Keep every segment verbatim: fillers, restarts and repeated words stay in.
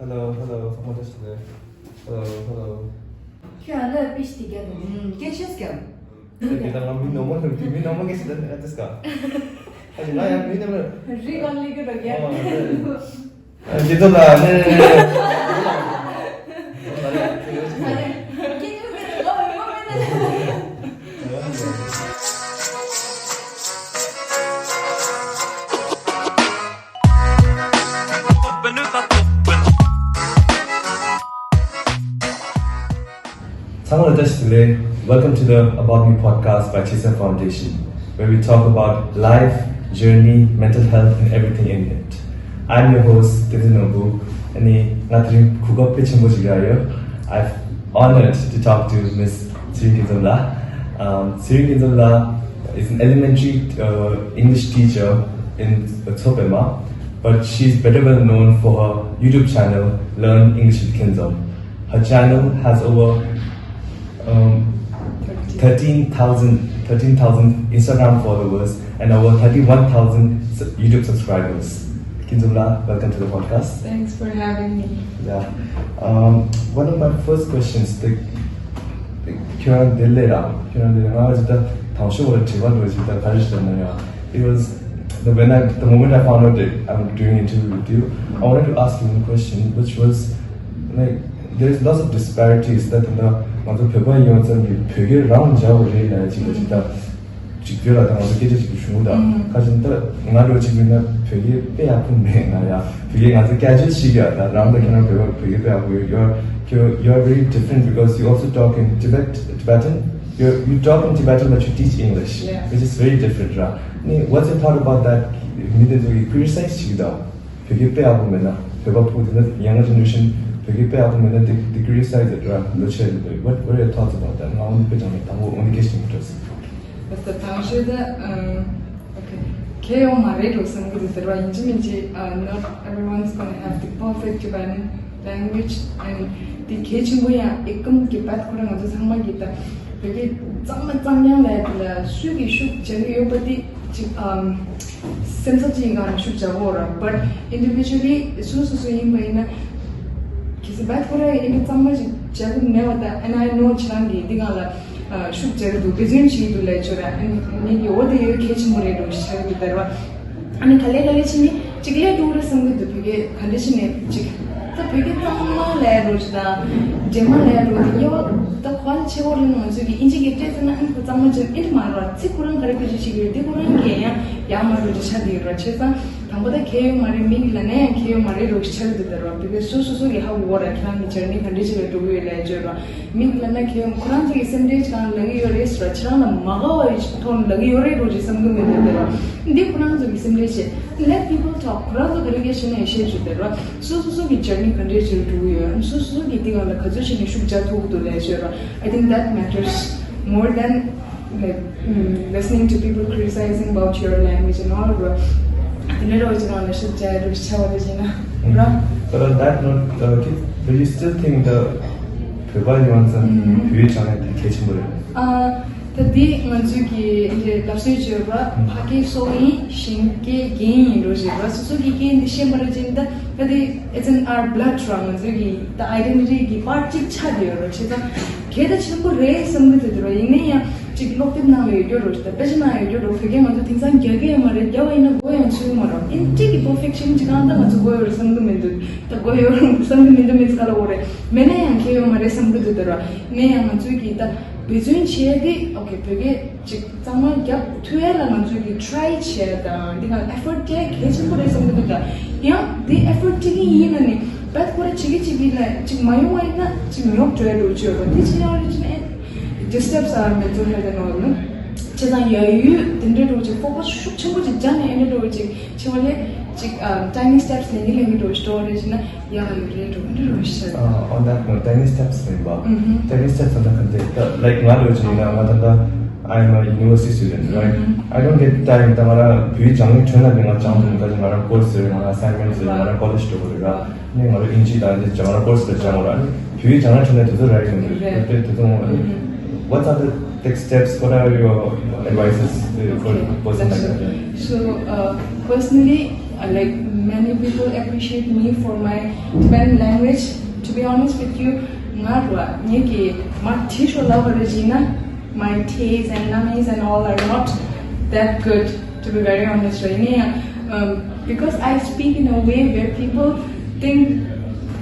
Hello, hello, ཚང་མ་བཀྲ་ཤིས་བདེ་ལེགས། Hello, hello. ཁྱོད་ཨ་ལ་པིཤ་དེ་རྒྱབ་ནས་སྐད་ཆ་རྒྱབ། དེ་དང་ང་མི་ནོར་མ་ཐུབ་ཀྱི་མི་ནོར་མ་སྐད་ཆ་དེ་ཨ་ཏིས་ཀ། ཨ་ཅེ་ང་ཡང་མི་ནོར་མ། རི་གང་ལི་གི་རོ་རྒྱབ། ཨ་ཏི་ཏོ་ལ་ནེ་ནེ་ནེ། ཚང་མ་ལ་བཀྲ་ཤིས་བདེ་ལེགས། Welcome to the About Me podcast by Chisa Foundation, where we talk about life, journey, mental health, and everything in it. I'm your host, Tete Nobu, and ང་དེ་རིང་གོ་སྐབས་དཔེ་ཆེན་པོ་ཞིག་རག་ཡོད། I've honored to talk to Miss Tsirin Kinzomla. Um, Tsirin Kinzomla is an elementary uh, English teacher in Tsopema, but she's better well known for her YouTube channel, Learn English with Kinzom. Her channel has over um, thirteen thousand, thirteen thousand Instagram followers and over thirty-one thousand su- YouTube subscribers. Kinzomla, welcome to the podcast. Thanks for having me. Yeah. Um, one of my first questions, the ཁྱོད་རང་འདིར་སླེབས་ར། ཁྱོད་རང་འདིར་ང་ཅིག་ད་དང་ཤོག་བར་དྲི་བ་འདྲ་ཅིག་ད་ག་རེ་ཞིག་ད་ན་ཡ། It was the when I the moment I found out that I'm doing an interview with you, I wanted to ask you one question, which was like, there's lots of disparities that ད་ང་ཚོ་བོད་པ་ཡིན་ཙམ་གྱི་བོད་སྐད་རང་སྦྱར་བ་རེད་ལ་ཅིག་ད་ཅིག་ད་ཅིག་བོད་ལ་ད་ང་ཚོ་སྐད་ཆ་ཅིག་བྱུང་ད། ཁ་ཅིག་ད་ང་འདྲ་ཅིག་མིན་ན་བོད་སྐད་དཔེ་ཡག་པོ་མེད་ན་ཡ། བོད་སྐད་ང་ཚོ་སྐད་ཆ་ཤེས་ཀྱི་ཡ། ད་རང་ད་ཁྱེད་རང་བོད་པ་བོད་སྐད་དཔེ་ཡག་པོ་ཡོད། You're you're you're very different because you also talk in Tibet Tibetan. You you talk in Tibetan but you teach English, yeah, which is very different, right? ནི་what's your thought about that? མི་དེ་ཚོ་གི་criticize བྱེད་ཀྱི་ད། བོད་སྐད་དཔེ་ཡག་པོ་མེད་ན་བོད་པ་ཕྲུ་གུ་དེ་ཚོ་younger generation བོད་སྐད་དཔེ་ཡག་པོ་མེད་ན་they they criticize it, right? ལོ་ཆེ་རེད་འདུག What what are your thoughts about that? ང་འོན་དཔེ་ཅང་མེད། དང་པོ་འོན་དེ་སྐད་ཆ་དེ་འདྲ་ཟེར། But the དང་ཤོས་དེ་ཨམ། Okay. ཁྱད་ཡོད་མ་རེད་འགྲོ་བསམ་གྱི་འདུག་ཟེར་བ་ཡིན་གཅིག་མིན་གཅིག uh, not everyone's gonna have the perfect Tibetan language and དེ་གལ་ཆེན་པོ་ཡང་ཨེ་ཀམ་གྱི་བད་ཁོ་རང་ང་ཚོ་ཚང་མ་གི་ད་བོད་སྐད་གཙང་མ་གཙང་རྐྱང་ལ་ལ་སུས་ཀྱི་ཤུགས་རྒྱག་གི་ཡོད་པ་དེ་ཅིག་ཨམ། སེམས་ཚབ་ཅིག་ཡིན་གང་ན་ཤུགས་རྒྱག་གོ་ར། But individually སོ་སོ་སོ་ཡིན་པ་ཡིན་ན་གལ་སྲིད་བད་ཁོ་རང་ཡིན་ན་གཙང་མ་ཅིག་རྒྱག་གི་མེད་པ་ད། And I know ཁྱེད་རང་གིས་འདི་གང་ལ་ཤུགས་རྒྱག་གི་འདུག་བེད་སྤྱོད་བྱེད་ཀྱི་འདུག་ལས་ཆོག་ར། And ངེད་ཀྱི་འོ་དེ་ཡོད་གལ་ཆེན་པོ་རེད་འགྲོ་ཞེས་བྱ་གི་འདུག་ཟེར་བ། ཨ་ནི་ག་ལེ་ག་ལེ་ཕྱིན་ནི་གཅིག་ལས་འགྲོ་རེད་བསམ་གི་འདུག་བོད་སྐད་ག་འདྲ་ཕྱིན་ནས་གཅིག་ད་བོད་སྐད་གཙང་མ་ལས་འགྲོ་ཞིག་དང་འདྲེས་མ་ལས་འགྲོ་དེ་དབྱེ་བ་ད་ག་ལ་ཕྱེ་བ་རེད། ང་ཚོས་ཀྱི་ཨིན་ཇི་གི་སྤྲད་ཟེར་ན་ཨ་ནི་གཙང་མ་ཅན་ཨིན་ཇི་མ་རེད་བ། ཚིག་ཁོ་རང་ག་རེ་བེད་སྤྱོད་བྱེད་ཀྱི་ཡོད་དེ་ཁོ་རང་གིས་ཡང་ཡག་མ་འགྲོ་ཅིག་ཆགས་ཀྱི་ཡོད་རེད་བ། བྱས་ཙང་དང་པོ་ད་གལ་ཡོད་མ་རེད། མི་གི་ལ་ནས་ཡང་གལ་ཡོད་མ་རེད་འགྲོ་ཞིག་ཆགས་ཀྱི་འདུག་ཟེར་བ། བོད་སྐད་སོ་སོ་སོ་གི་ཧ་གོ་ར། ཁྱེད་རང་གི་journey ག་འདྲ་ཞིག་ལ་འགྲོ་གི་ཡོད་ལས་བརྗོད་ར། མི་གི་ལ་ན་ཁྱེད་ཁོ་རང་ཚོ་གི་སེམས་ཁྲལ་ཅིག་ལབ་ཀྱི་ཡོད་རེད་ཟེར་བ། ཁྱེད་རང་ལ་མ་དགའ་བ་ཡི་ཐོག་ནས་ལབ་ཀྱི་ཡོད་རེད་འགྲོ་ཅིག་བསམ་གྱི་མི་འདུག་དེ་བ། འདི་ཁོ་རང་ཚོ་གི་སེམས་ཁྲལ་བྱེད། Let people talk. ཁོ་རང་ཚོ་ག་རེ་སྐད་ཆ་ནས་བཤད་བཅུག་དེ་བ། སོ་སོ་སོ་གི་journey ག་འདྲས་ཅིག་འགྲོ་གི་ཡོད། སོ་སོ་སོ་གི་འདི་ག་ལ་ག་ཚོད་ཞིག་ནས་ཤུགས་རྒྱག་ཐུབ་ཀྱི་འདུག་ལས་བརྗོད་ར། I think that matters more than like mm, listening to people criticizing about your language and all. དེ་འདྲ་རོ་ཅིག་རང་ལ་ཤུགས་རྒྱག་རུ་ཆ་བ་རེ་བྱས་ན་ར། But on that note, uh, do you still think the བོད་པ་ཡོངས་ཙམ་བོད་ཡིག་སྦྱང་ཡ་དེ་གལ་ཆེན་པོ་རེད། ཨ། ད་འདི་ང་ཚོས་ཀྱི་འདི་ལབ་སྲོལ་བརྗོད་པ་ཕ་སྐད་སྲོག་ཡིན། གཞན་སྐད་རྒྱན་ཡིན་འགྲོ་ཞེས་པ། སོ་སོ་གི་སྐད་འདི་ཤེས་པ་རེད་ཅེས་ད་ད་འདི་it's in our blood ར། ང་ཚོས་ཀྱི་ད་identity གི་part གཅིག་ཆགས་བསྡད་ཡོད་ར། བྱས་ཙང་གལ་ད་ཆེན་པོ་རེད་བསམ་གི་འདུག་དེ་ར། ཡིན་ན་ཡང་ཅིག་ཀློག་དེབ་ནང་ལ་ཡོད་རྒྱུ་རོ། ད་དཔེ་ཆ་ནང་ཡོད་རྒྱུ་རོ། བོད་སྐད་ང་ཚོ་དེང་སང་རྒྱག་གི་ཡོད་མ་རེད། རྒྱག་པ་ཡིན་ན་མགོ་ཡང་ཚོས་མ་རོ། ཨིན་ཅིག་གི་perfection ཅིག་གང་ད་ང་ཚོ་དགོས་ཡོད་རེད་བསམ་གི་མི་འདུག་ད་དགོས་ཡོད་རེད་བསམ་གི་མི་འདུག་མི་ཚེ་ག་ལ་འོ་རེད། མེད་ན་ཡང་ཁྱད་ཡོད་མ་རེད་བསམ་གི་འདུག་དེ་ར། ཡིན་ན་ཡང་ང་ཚོས་ཀྱི་ད་འབད་བརྩོན་བྱས་ཏེ་okay བོད་སྐད་ཅིག་གཙང་མ་རྒྱབ་ཐུབ་ཡ་ལ་ང་ཚོས་ཀྱི་try བྱས་དང་འདི་ག་effort བྱས་གལ་ཆེན་པོ་རེད་བསམ་གི་འདུག་ད་ཡང་འདི་effort བྱེད་ཀྱི་ཡིན་ན་ནི་བད་ཁོ་ར་བྱེད་ཀྱི་བྱེད་ཀྱི་ལ་ཅིག་མ་ཡོང་བ་ཡིན་ན་ཅིག་ཉོག་འགྲོ་ཡ་འགྲོ་ཆོད་རོ། དེ་བྱེད་ཡ་རེད་ཅེ་ན་These steps are mental health and all, no? བྱས་ཙང་ཡ་ཡུལ་དེ་འདྲའི་འགྲོ་ཅིག་focus ཤུགས་ཆེན་པོ་ཅིག་སྦྱར་ནས་ཨེ་འདྲ་འགྲོ་ཅིག་ཆེ་བ་ལས་ཅིག་ཨ་tiny steps ལེན་གི་ལེན་གི་འགྲོ་ཞིག་འགྲོ་རེད་ཅེ་ན་ཡ་ཡུལ་རེད་འགྲོ་འདྲ་འགྲོ་ཞིག Uh, on that note, tiny steps ལེན་པ། Mm-hmm. Tiny steps ལ་ཁ་འདེད་ད་like ང་འགྲོ་ཅིག་ཡིན་ན་ང་ད་ལྟ་I'm a university student, right? Mm-hmm. I don't get time ད་ང་རང་བོད་ཡིག་སྦྱང་གི་ཁྲོད་ན་ང་སྦྱང་ཐུབ་ད་ང་རང་course ཟེར་ང་རང་assignment ཟེར་ང་རང་college འགྲོ་གི་རེད་ར། ནས་ང་རང་ཨིན་ཇི་དང་འདི་སྦྱང་ར་course ལ་སྦྱང་བ་ར་ནི་བོད་ཡིག་སྦྱང་ར་ཁྲོད་ནས་དེ་ཚོ་ར་ཡིན་འདུག་རེད། དེ་དེ་ཚོ་ངོ་ནི། What are the next steps? What are your advices uh, for person like that? So uh, personally, uh, like Many people appreciate me for my Tibetan language. To be honest with you, ང་ར་ངེད་ཀྱི་མ་ཐི་ཤོ་ལ་བ་རེ་ཇི་ན། My teas and namis and all are not that good, to be very honest, right? Yeah, um, because I speak in a way where people think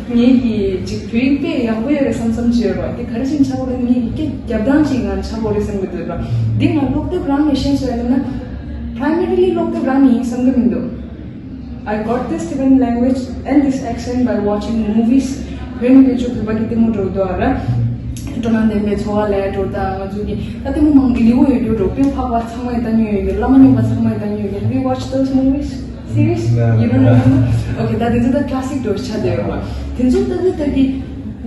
ངེད་ཀྱི་ཅིག་བོད་ཡིག་དཔེ་ཡག་པོ་ཡོད་རེད་བསམ་བསམ་བྱས་ར། དེ་ག་རེ་བཞིན་ཆགས་པ་རེད། ངེད་ཀྱི་སྐད་རྒྱབ་སྟངས་ཅིག་ང་ཆགས་པོ་རེད་བསམ་གི་འདུག་ར། འདི་ང་སློབ་དེབ་རང་ནས་ཤེས་སོང་ཡ་ན། Primarily སློབ་དེབ་རང་ནས་ཡིན་བསམ་གི་མི་འདུག I got this Tibetan language and this accent by watching movies. བོད་ནས་བེད་སྤྱོད་བོད་པ་གི་ལྟད་མོ་འགྲོ་འདུག་ར། སྤྲོ་སྣང་ལྡན་པའི་འཚོ་བ་ལས་འགྲོ་དང་། ང་ཚོ་གི་ད་ལྟད་མོ་མང་ལེའུ་ཡོད་རྒྱུ་འགྲོ། དཔོན་ཕག་པ་ཚང་མས་ལྟ་མྱོང་ཡོད་ཀྱི། བླ་མ་རྙིང་པ་ཚང་མས་ལྟ་མྱོང་ཡོད་ཀྱི། Have you watched those movies? Series? You don't remember? Okay, ད་དེ་ཚོ་ད་classic འགྲོ་ཆགས་བསྡད་ཡོད་ར། དེ་ཚོ་ལྟ་དུས་ལྟ་གི་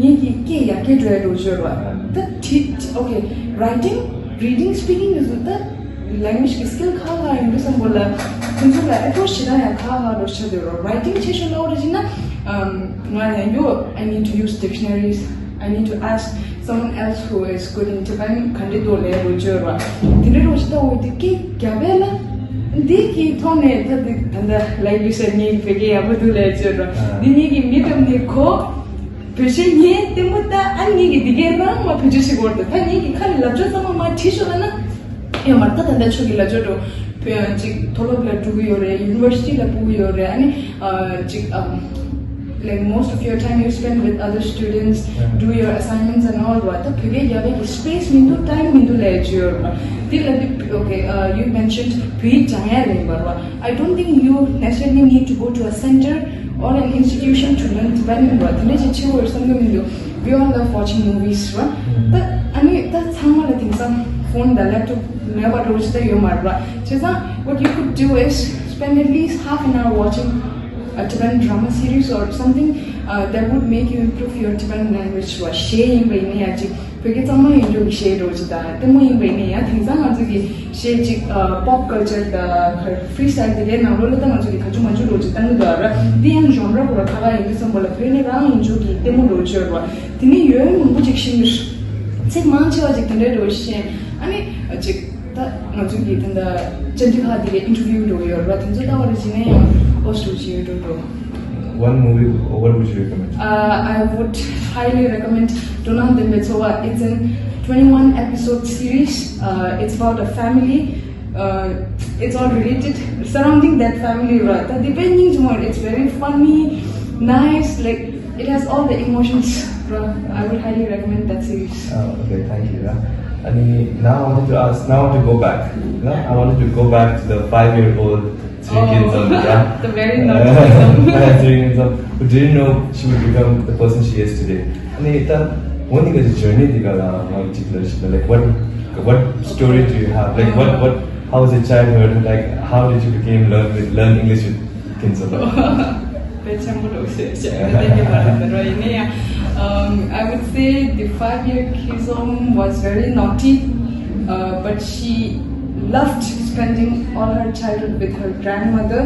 ངེད་ཀྱི་སྐད་ཡར་རྒྱས་འགྲོ་ཡ་འགྲོ་ཆོག་ར། ད་ཁྲིད། Okay, writing, reading, speaking འདི་ཚོ་ད language གི་skill ཁག་ཁག་ཡིན་དུས་བསམ་པ་ལ། ཁོང་ཚོ་ལ་approach བྱེད་སྟངས་ཡང་ཁག་ཁག་འགྲོ་ཆགས་བསྡད་ཡོད་ར། Writing ཆེ་ཤོས་ལ་འོ་རེ་བྱས་ན། ཨམ། ང་ཡང་ཡོད། I need to use dictionaries. I need to ask someone else who is good in Tibetan ག་འདྲ་འདུག་ལབ་རོགས་བྱོས་ར། དེ་འདྲ་རོགས་བྱེད་ད། འོ་དེ་སྐད་རྒྱབ་པས་ལ། འདི་གི་ཐོག་ནས་ད་འདི་ད་ལྟ་like you said ངའི་བོད་སྐད་ཡག་པོ་འདུག་ལབ་བྱོས་ར། འདི་ངེད་ཀྱི་མི་འདྲ་མི་གོ། བོད་ཆས་ངས་ལྟད་མོ་ལྟ། ཨ་ངེད་ཀྱི་འདི་གའི་རང་མ་བོད་ཆས་ཞིག་བོར་ཏེ། ད་ངེད་ཀྱི་ཁ་ནས་ལབ་ཕྱོགས་ཚང་མ་མ་བྲིས་ཤོག་ལབ་ན། ཡང་མ་ད་ད་ལྟ་ཆོས་ཀྱི་ལབ་ཕྱོགས་འགྲོ། བོད་ཡང་ཅིག་མཐོ་སློབ་ལ་འགྲོ་གི་ཡོད་རེད། ཡུ་ནི་ཝར་སི་ཊི་ལ་སྤོ་གི་ཡོད་རེད། ཨ་ནི་ཨ་ཅིག་ཨམ། Like most of your time you spend with other students, do your assignments and all ར། ད་བོད་སྐད་རྒྱབ་པའི་གི་space མི་འདུག time མི་འདུག་ལབ་ཡ་ཅིག་ཡོད་ར། འདི་ལ་འདི། Okay, uh, you mentioned བོད་ཡིག་སྦྱང་ཡ་རེད་པ་ར། I don't think you necessarily need to go to a center or an institution to learn Tibetan ར། དེ་འདྲ་ཅིག་ཆེ་བོར་བསམ་གི་མི་འདུག We all love watching movies ར། ད་ཨ་ནི་ད་ཚང་མ་ལ་དེང་སང་phone དང་laptop མེད་པ་འགྲོ་ཅི་ད་ཡོད་མ་རེད་པ། བྱས་ཙང་what you could do is spend at least half an hour watching a Tibetan drama series or something, uh, that would make you improve your Tibetan language ར། གཞས་ཡིན་པ་ཡིན་ན་ཡང་ཅིག་བོད་སྐད་གཙང་མ་ཡོད་རྒྱུ་གི་གཞས་འགྲོ་ཅི་ད། ལྟད་མོ་ཡིན་པ་ཡིན་ན་ཡང་དེང་སང་ང་ཚོ་གི་གཞས་ཅིག་ཨ་pop culture དང་freestyle དེ་གའི་ནང་ལོགས་ལ་ད་ང་ཚོ་གི་ག་ཅུ་མ་ཅུ་རོ་ཅིག་བཏང་གི་འདུག་ར། འདི་ཡང་genre ར་ཁ་ཁ་ཡིན་དུས་བསམ་པ་ལ་བོད་ནས་རང་ཡིན་ཆོག་གི་ལྟད་མོ་རོ་ཅོ་ར། དེ་ནས་ཡོད་མང་པོ་ཅིག་ཤེས་ཀྱི་རེད། ཚིག་མང་ཆེ་བ་ཅིག་དེ་འདྲའི་རོ་ཤེས། ཨ་ནི་ཅིག་ད་ང་ཚོ་གི་དེ་འདྲ་བཅར་འདྲི་ཁག་དེ་གའི་interview རོ་ཡོད་ར། དེ་ཚོ་ལྟ་བ་རེ་བྱས་ན་ཡང་ཨོ་སུ་ཅི་ཡོད་རོ་རོ། One movie, what would you recommend? Uh, I would highly recommend སྤྲོ་སྣང་ལྡན་པའི་འཚོ་བ། It's an twenty-one episode series. Uh, it's about a family. Uh, it's all related surrounding that family ར། ད་དེ་དཔེ་སྙིང་རྗེ་མོ་རེད། It's very funny, nice, like, it has all the emotions ར། I would highly recommend that series. Oh, okay, thank you ར། ཨ་ནི་now I wanted to ask, now I want to go back. No? I wanted to go back to the five year old three kids on the ground. The very naughty kid. Three kids on, who didn't know she would become the person she is today. ཨ་ནི་ད་འོ་ནི་ག་ཅི་journey དེ་ག་ལ་ང་ཅིག་ལ་ཞིག་like, what, what story do you have? Like, what, what, how was your childhood? Like, how did you became learn with, learn English with kids on the ground? དཔེ་ཆེན་པོ་འདུག་ཟེར་བཤད་ཡོད་དེ་གི་བར་དུ་རོ་ཡིན་ནའི་ཡང་། Um, I would say the five year Kizom was very naughty, uh, but she loved spending all her childhood with her grandmother.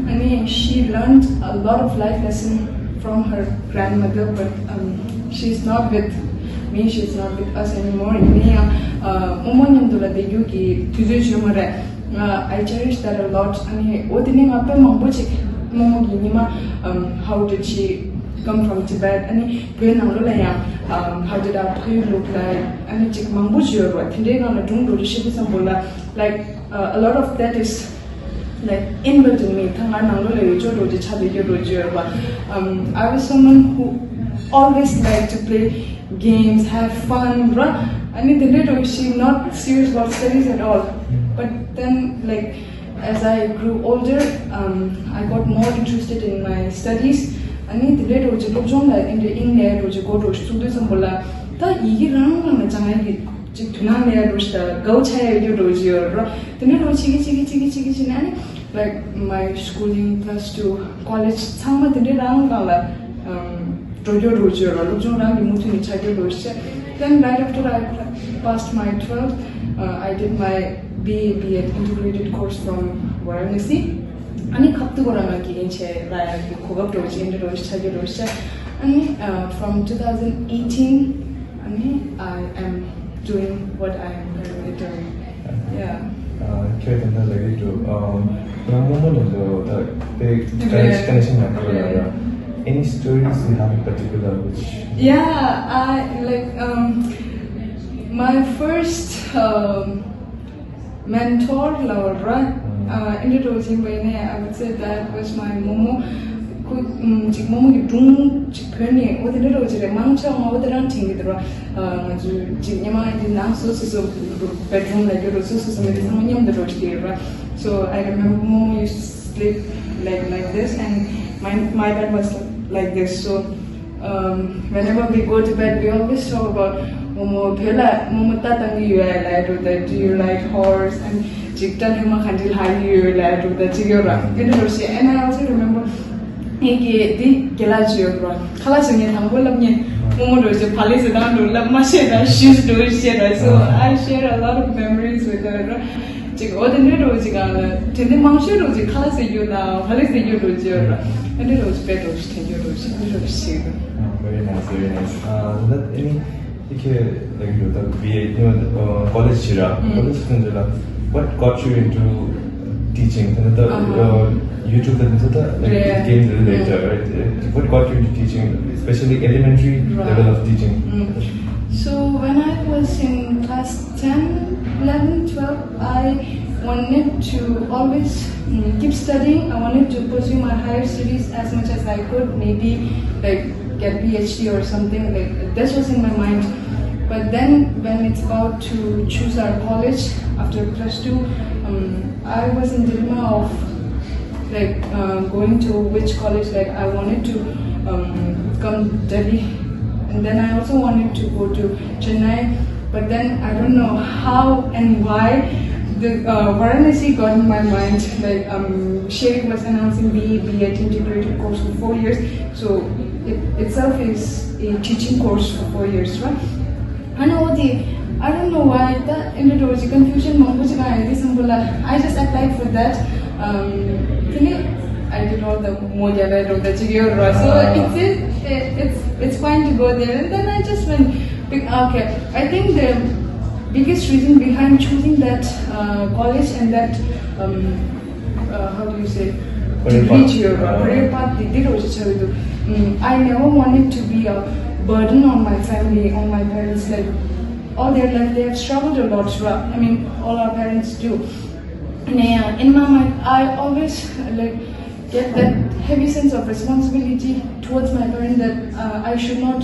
I mean, she learned a lot of life lesson from her grandmother, but um, she's not with me, she's not with us anymore. ཡིན་ནའི་ཡང་། Uh, རྨོ་མོ་མཉམ་དུ་ལ་བསྡད་རྒྱུ་གི་དུས་ཚོད་བྱུང་མ་རེད། Uh, I cherish that a lot. ཨ་ནི་འོ་དེ་ནས་ང་དཔེ་མང་པོ་ཅིག་རྨོ་མོ་གི་ཉི་མ། Um, how did she come from Tibet? ཨ་ནི་བོད་ནང་ལོགས་ལ་ཡང་། Um, how did our ཕ་ཡུལ་look like? ཨ་ནི་ཅིག་མང་པོ་ཅིག་ཡོད་རེད་བ། དེ་འདྲའི་སྒང་ལ་སྒྲུང་འགྲོ་རེ་བཤད་དུས་ཙམ་པོ་ལ། Like, uh, a lot of that is, like, inbuilt in me. ད་ང་ནང་ལོགས་ལ་ཡོད་ཅོག་འགྲོ་ཅིག་ཆགས་བསྡད་རྒྱུ་འགྲོ་ཅིག་ཡོད་རེད་བ། Um, I was someone who always liked to play games, have fun ར། ཨ་ནི་དེ་འདྲའི་འགྲོ་ཞིག not serious about studies at all. But then, like, as I grew older, um, I got more interested in my studies. ཨ་ནི་དེ་འདྲའི་འགྲོ་ཅིག་སློབ་སྦྱོང་ལ་དེ་འདྲའི་དབྱིངས་ནས་འགྲོ་ཅིག་འགོ་འགྲོ་ཞིག་ཚུགས་དུས་ཙམ་པོ་ལ་ད་ཡི་གེ་རང་རང་ལ་སྦྱང་ཡ་གི་ཅིག་དོ་སྣང་མེད་ཡ་འགྲོ་ཞིག་དང་དགའ་བོ་ཆགས་ཡ་ཡོད་རྒྱུ་འགྲོ་ཅིག་ཡོད་ར། དེ་འདྲའི་འགྲོ་ཅིག་གི་ཅིག་གི་ཅིག་གི་ཅིག་གི་ཅིག་ནས་ཨ་ནི། Like my schooling, plus two, college ཚང་མ་དེ་འདྲའི་རང་སྒང་ལ། Um, འགྲོ་རྒྱུ་རུ་བརྗོད་རོགས། སློབ་སྦྱོང་རང་གི་མུ་མཐུད་ནས་བྱ་རྒྱུ་རུ་བཤད། Then right after I passed my twelfth, uh, I did my B A B Ed integrated course from Varanasi. ཨ་ནི་ཁབ་ཏུ་གོ་ར་ང་གི་ཨིན་ཆེ་ར་ཡ་གི་གོ་སྐབས་རུ་བྱེད་འདྲ་རུ་བྱ་རྒྱུ་རུ་བཤད། ཨ་ནི། Uh, from twenty eighteen, ཨ་ནི། I am doing what I am currently doing. Yeah. ཁྱོད་ད་ལྟ་ལས་ཀ་འགྲོ། ང་རྨོ་མོ་ནས་འགྲོ་ད། Big connection, connection ཡོད་པ་རེད། Any stories you have in particular which Yeah, I like um my first um mentor ལབ་ར། ཨ་འདི་འདྲ་བོ་ཅིག་ཡིན་པ་ཡིན་ནའི། I would say that was my རྨོ་མོ། ཁོ་ཅིག་རྨོ་མོ་གི་སྒྲུང་ཅིག་བོད་ནས་འོ་དེ་འདྲ་འདྲ་བོ་ཅིག་རེད། མང་ཆེ་བ་ང་འོ་དེ་རང་དྲན་གྱི་འདུག་ར། ང་ཚོ་ཅིག་སྔོན་མ་ཡིན་ན་སོ་སོ་སོ་bedroom ལབ་རྒྱུ་རེད། སོ་སོ་སོ་མི་དེ་ཚང་མ་མཉམ་དུ་འགྲོ་བྱེད་ཀྱི་ཡོད་ར། So I remember རྨོ་མོ used to sleep like like this and my my bed was like this. So Um, whenever we go to bed, we always talk about རྨོ་མོ་བོད་ལ་རྨོ་མོ་རྟ་བཏང་གི་ཡོད་ལབ་འགྲོ་ད། Do you ride horse? And ཅིག་སྐྲ་ལྷས་མ་ག་འདྲ་ལྷག་གི་ཡོད་ལབ་འགྲོ་ད་ཅིག་ཡོད་ར། དེ་འདྲ་རོ་ཞེས། And I also remember ངས་ཀྱི་འདི་རྒན་ལགས་ཅིག་ཡོད་ར། ཁ་ལག་ཟ་ངས་དང་པོ་སླེབས་ཉིན་རྨོ་མོ་རོ་ཞེས་བག་ལེབ་ཟ་སྟངས་འགྲོ་ལབ་མ་ཤེས་ད། She's doing shit, right? So I share a lot of memories with her. ཅིག་འོ་དེ་འདྲའི་འགྲོ་ཅིག་གང་ལ་དྲན་དེ་མང་ཤོས་འགྲོ་ཅིག་ཁ་ལག་ཟ་རྒྱུ་དང་བག་ལེབ་ཟ་རྒྱུ་འགྲོ་ཅིག་ཡོད་ར། ཨ་འདྲའི་འགྲོ་ཅིག་དཔེ་འགྲོ་ཅིག་དྲན་རྒྱུ་འགྲོ་ཅིག་ཨ་འདྲའི་འགྲོ་ཅིག་ཤེས་གི། Ah, very nice, very nice. Uh, that any okay, like you the B A, you know, the, uh, college chira, college chira. What got you into teaching? And the uh, YouTube and the like it came later, right? Uh, What got you into teaching, especially elementary level of teaching? So when I was in class ten, eleven, twelve, I wanted to always mm, keep studying. I wanted to pursue my higher studies as much as I could, maybe like get P H D or something. Like this was in my mind. But then when it's about to choose our college after plus two, um, I was in dilemma of like uh, going to which college. Like I wanted to um, come Delhi, and then I also wanted to go to Chennai. But then I don't know how and why the uh, Varanasi got in my mind. Like um, Sherik was announcing B A, B Ed integrated course for four years. So it itself is a teaching course for four years, right? I know the I don't know why the introduction confusion mango chika I just applied for that. Um, I did all the more So it's it's it's fine to go there, and then I just went. Okay, I think the biggest reason behind choosing that uh, college and that um, uh, how do you say degree to your career path. They did also tell you. Mm, I never wanted to be a burden on my family, on my parents. Like all their life, they have struggled a lot. I mean, all our parents do. And uh, in my mind, I always like get that heavy sense of responsibility towards my parents that uh, I should not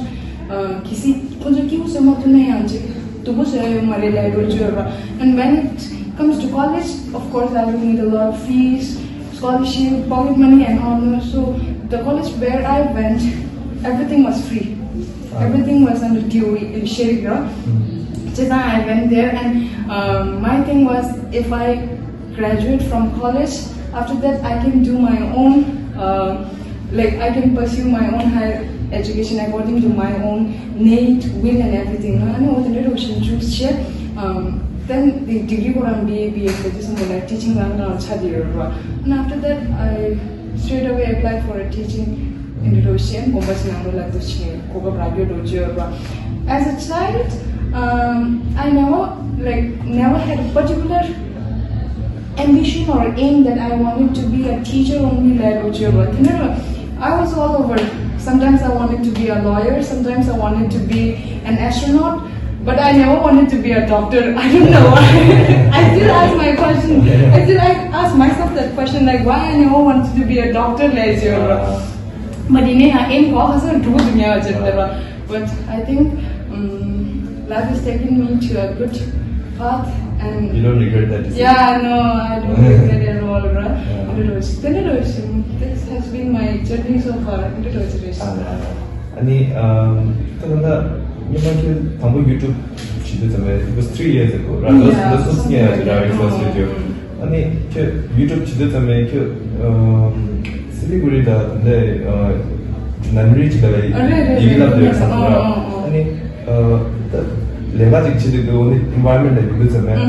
uh, kisi kojo ki use mato na yanji to go se mare la do jora. And when it comes to college, of course, I will need a lot of fees, scholarship, pocket money, and all. So the college where I went, everything was free. Everything was under D O E in Sherigra. So then I went there, and um, my thing was if I graduate from college, after that I can do my own, uh, like I can pursue my own higher education according to my own need, will, and everything. I know what the little ocean choose share. Um, then the degree for M B A, B A, this is like teaching and And after that, I straight away applied for a teaching institution, Gombas Nangro Laduche, Koga Bragyo Dojo. As a child, um, I never like never had a particular ambition or aim that I wanted to be a teacher only like Dojo. But you know, I was all over. Sometimes I wanted to be a lawyer, sometimes I wanted to be an astronaut, but I never wanted to be a doctor. I don't know why. I still ask my question. I still I ask myself that question, like why I never wanted to be a doctor like you. But in a in But I think um, life has taken me to a good path and You don't regret that decision? Yeah, no, I don't regret at all. Right? This has been my journey so far. Introduction. Ani, um, ཁྱོད་ད་ཉི་མ་ཁྱོད་དང་པོ་YouTube བྱེད་དུས་ཙམ་པས། It was three years ago, right? That's that's so senior, right? It was with you. Ani, ཁྱོད་YouTube བྱེད་དུས་ཙམ་པས་ཁྱོད་um, Siliguri ད་འདི་ནན་རི་ཅིག་ལ་ཡི་གེ་བསླབ་དུས་ཡོད་ས་རེད། Ani, ད་ལས་ཀ་ཅིག་བྱེད་དུས་འདུག་འདི་environment ལ་ཡོང་དུས་ཙམ་པས་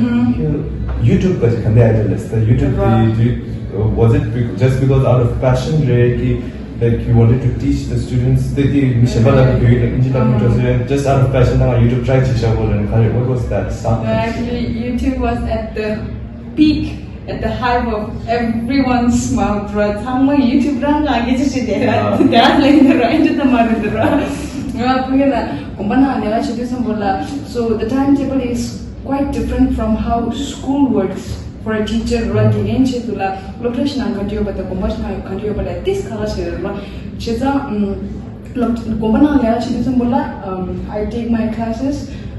ཁྱོད་YouTube ད་ཅིག་ག་འདྲ་ཡ་ལས་ད་YouTube དེ་was it just because out of passion རེད་ཀྱི Like you wanted to teach the students, they they Mishabala to do it, like, Injila Mudra, just out of passion, now YouTube try to show and what was that? Start. Actually, YouTube was at the peak At the hype of everyone's mouth, ར། ཚང་མ་YouTube་རང་ལ་ངེས་ཅི་ཞིག་དེ་ར་དེ་ར་ལེན་དུ་ར་ཨེ་འདྲ་ད་མ་རེད་དུ་ར། ང་ཕ་གི་ན་དགོན་པ་ནང་ལས་ཀ་བྱེད་དུས་ཙམ་པོ་ལ། So the timetable is quite different from how school works for a teacher. ར་དགེ་རྒན་ཆེད་དུ་ལ་སློབ་གྲྭ་ཞིག་ནང་ག་འདྲ་ཡོད་པ་དང་དགོན་པ་ཞིག་ནང་ག་འདྲ་ཡོད་པ་ལ་ཏིས་ཁ་ཁ་ཞིག་རེད་ར། བྱས་ཙང་ཨམ། ལབ། དགོན་པ་ནང་ལས་ཀ་བྱེད་དུས་ཙམ་པོ་ལ། um, I take my classes,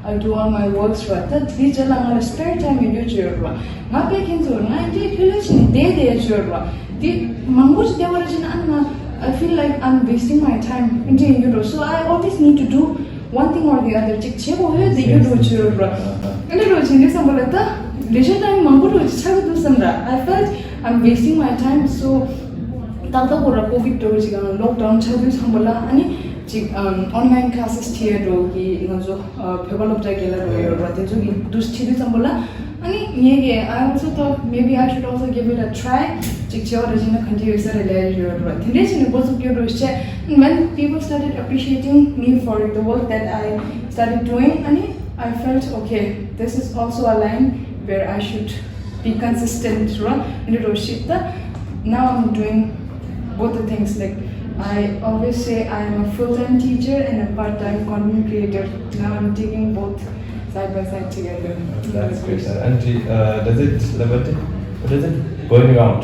I do all my works ར། ད་དེའི་རྗེས་ལ་ང་ལ་spare time ཡོད་རྒྱུ་ཅིག་ཡོད་ར། ང་དཔེ་ཁྱེད་ཚོ་ང་འདྲའི་ལྷོད་ལྷོད་བྱས་ནས་བསྡད་བསྡད་ཡོད་ཅིག་ཡོད་ར། དེ་མང་པོ་ཞིག་བསྡད་པ་ར་བྱས་ན་ཨ་ན། I feel like I'm wasting my time. འདྲ་ཡིན་རྒྱུ་ར། So I always need to do one thing or the other. ཅིག་བྱེད་དགོས་ཡོད་བསྡད་རྒྱུ་ར་ཅིག་ཡོད་ར། ཨ་འདྲ་ར་བྱས་དུས་ཙམ་པོ་ལ་ད་leisure time མང་པོ་ར་ཅིག་ཆགས་ཀྱི་འདུག་བསམ་ར། I felt I'm wasting my time. So ཏག་ཏག་པོ་ར་COVID འདྲ་བོ་ཅིག་ཡང་lockdown ཆགས་དུས་ཙམ་པོ་ལ་ཨ་ནི་ཅིག་ཨམ་online classes ཁྲིད་ཡ་འདྲ་བོ་གི་ང་ཚོ་ཨ་བོད་པ་སློབ་གྲྭ་རྒན་ལགས་འདྲ་བོ་ཡོད་ར། དེ་ཚོ་གི་འདུག་ཁྲིད་དུས་ཙམ་པོ་ལ་ཨ་ནི་ངས་གི་I also thought maybe I should also give it a try. ཅིག་བྱེད་པ་ར་བྱས་ན་ག་འདྲ་ཡོད་ས་རེད་ལབ་ཡ་ཡོད་ར། དེ་འདྲ་བྱས་ནས་འགོ་ཚུགས་རྒྱུ་འདྲ་བོ་བྱས། And when people started appreciating me for the work that I started doing, ཨ་ནི། I felt okay, this is also a line where I should be consistent ར། འདི་རོ་ཞིག་ད། Now I'm doing both the things. Like, I always say I am a full-time teacher and a part-time content creator. Now I'm taking both side by side together. That's great. And uh, does it, does it going out,